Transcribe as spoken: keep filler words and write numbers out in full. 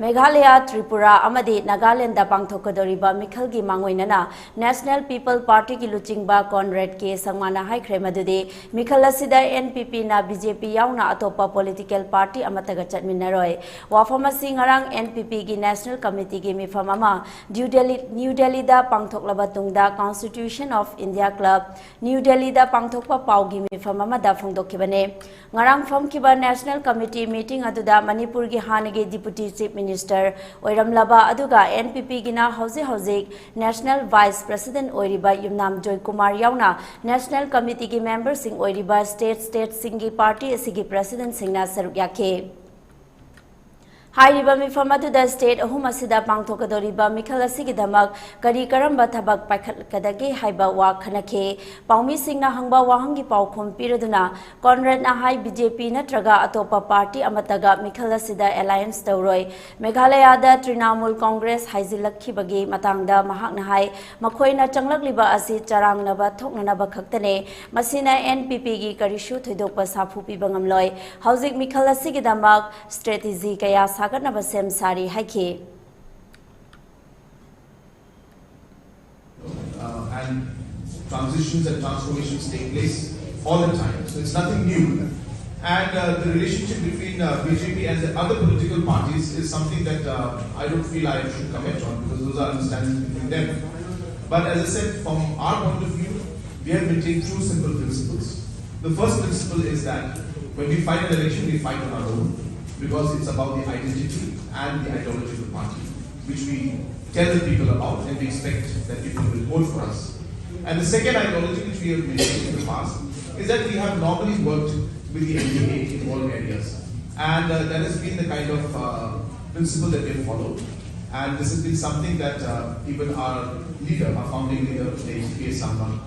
ꯃꯦꯘꯥꯂꯌꯥ, ꯇ꯭ꯔꯤꯄꯨꯔꯥ ꯑꯃꯗꯤ ꯅꯥꯒꯥꯂꯦꯟꯗ ꯄꯥꯡꯊꯣꯛꯀꯗꯧꯔꯤꯕ ꯃꯤꯈꯜꯒꯤ ꯃꯥꯡꯑꯣꯏꯅꯅ National People Partyꯒꯤ ꯂꯨꯆꯤꯡꯕ ꯀꯣꯟꯔꯦꯗ ꯀꯦ ꯁꯪꯃꯥꯅ ꯍꯥꯏꯈ꯭ꯔꯦ ꯃꯗꯨꯗꯤ ꯃꯤꯈꯜ ꯑꯁꯤꯗ NPPꯅ BJP ꯌꯥꯎꯅ ꯑꯇꯣꯞꯄ political party ꯑꯃꯠꯇꯒ ꯆꯠꯃꯤꯟꯅꯔꯣꯏ꯫ ꯋꯥꯐꯝ ꯑꯁꯤ ꯉꯔꯥꯡ NPPꯒꯤ National Committeeꯒꯤ ꯃꯤꯐꯝ ꯑꯃ ꯗ꯭ꯌꯨ ꯗꯦꯜꯂꯤ, ꯅ꯭ꯌꯨ ꯗꯦꯜꯂꯤꯗ ꯄꯥꯡꯊꯣꯛꯂꯕ ꯇꯨꯡꯗ Constitution of India Club, new ꯗꯦꯜꯂꯤꯗ ꯄꯥꯡꯊꯣꯛꯄ ꯄꯥꯎꯒꯤ ꯃꯤꯐꯝ ꯑꯃꯗ ꯐꯣꯡꯗꯣꯛꯈꯤꯕꯅꯤ꯫ ꯉꯔꯥꯡ ꯐꯝꯈꯤꯕ National Committee meeting ꯑꯗꯨꯗ ꯃꯅꯤꯄꯨꯔꯒꯤ ꯍꯥꯟꯅꯒꯤ Deputy Chief Minister ꯑꯣꯏꯔꯝꯂꯕ ꯑꯗꯨꯒ NPPꯒꯤꯅ ꯍꯧꯖꯤꯛ ꯍꯧꯖꯤꯛ National Vice President ꯑꯣꯏꯔꯤꯕ ꯌꯨꯝꯅꯥꯝ ꯖꯣꯏꯀꯨꯃꯥꯔ ꯌꯥꯎꯅ National Committeeꯒꯤ memberꯁꯤꯡ ꯑꯣꯏꯔꯤꯕ state stateꯁꯤꯡꯒꯤ party ꯑꯁꯤꯒꯤ presidentꯁꯤꯡꯅ ꯁꯔꯨꯛ ꯌꯥꯈꯤ꯫ ꯍꯥꯏꯔꯤꯕ ꯃꯤꯐꯝ ꯑꯗꯨꯗ state ꯑꯍꯨꯝ ꯑꯁꯤꯗ ꯄꯥꯡꯊꯣꯛꯀꯗꯧꯔꯤꯕ ꯃꯤꯈꯜ ꯑꯁꯤꯒꯤꯗꯃꯛ ꯀꯔꯤ ꯀꯔꯝꯕ ꯊꯕꯛ ꯄꯥꯏꯈꯠꯀꯗꯒꯦ ꯍꯥꯏꯕ ꯋꯥ ꯈꯟꯅꯈꯤ꯫ ꯄꯥꯎꯃꯤꯁꯤꯡꯅ ꯍꯪꯕ ꯋꯥꯍꯪꯒꯤ ꯄꯥꯎꯈꯨꯝ ꯄꯤꯔꯗꯨꯅ ꯀꯣꯟꯔꯦꯗꯅ ꯍꯥꯏ, BJP ꯅꯠꯇ꯭ꯔꯒ ꯑꯇꯣꯞꯄ party ꯑꯃꯠꯇꯒ ꯃꯤꯈꯜ ꯑꯁꯤꯗ alliance ꯇꯧꯔꯣꯏ꯫ ꯃꯦꯘꯥꯂꯌꯥꯗ ꯇ꯭ꯔꯤꯅꯥꯃꯨꯜ ꯀꯣꯡꯒ꯭ꯔꯦꯁ ꯍꯥꯏꯖꯤꯜꯂꯛꯈꯤꯕꯒꯤ ꯃꯇꯥꯡꯗ ꯃꯍꯥꯛꯅ ꯍꯥꯏ, ꯃꯈꯣꯏꯅ ꯆꯪꯂꯛꯂꯤꯕ ꯑꯁꯤ ꯆꯔꯥꯡꯅꯕ ꯊꯣꯛꯅꯅꯕ ꯈꯛꯇꯅꯦ꯫ ꯃꯁꯤꯅ NPPꯒꯤ ꯀꯔꯤꯁꯨ ꯊꯣꯏꯗꯣꯛꯄ ꯁꯥꯐꯨ ꯄꯤꯕ ꯉꯝꯂꯣꯏ꯫ ꯍꯧꯖꯤꯛ ꯃꯤꯈꯜ ꯑꯁꯤꯒꯤꯗꯃꯛ strategy ꯀꯌꯥ ꯁꯥꯒꯠꯅꯕ ꯁꯦꯝ ꯁꯥꯔꯤ ꯍꯥꯏꯈꯤ꯫ Uh, and transitions and transformations take place all the time. So it's nothing new. And uh, the relationship between uh, BJP and the other political parties is something that uh, I don't feel I should comment on because those are understandings between them. But as I said, from our point of view, we have maintained two simple principles. The first principle is that when we fight an election, we fight on our own because it's about the identity and the ideology of the party, which we tell the people about and we expect that people will vote for us. And the second ideology which we have maintained in the past is that we have normally worked with the NDA in all areas. And uh, that has been the kind of uh, principle that we have followed. And this has been something that uh, even our leader, our founding leader, P S Sangma,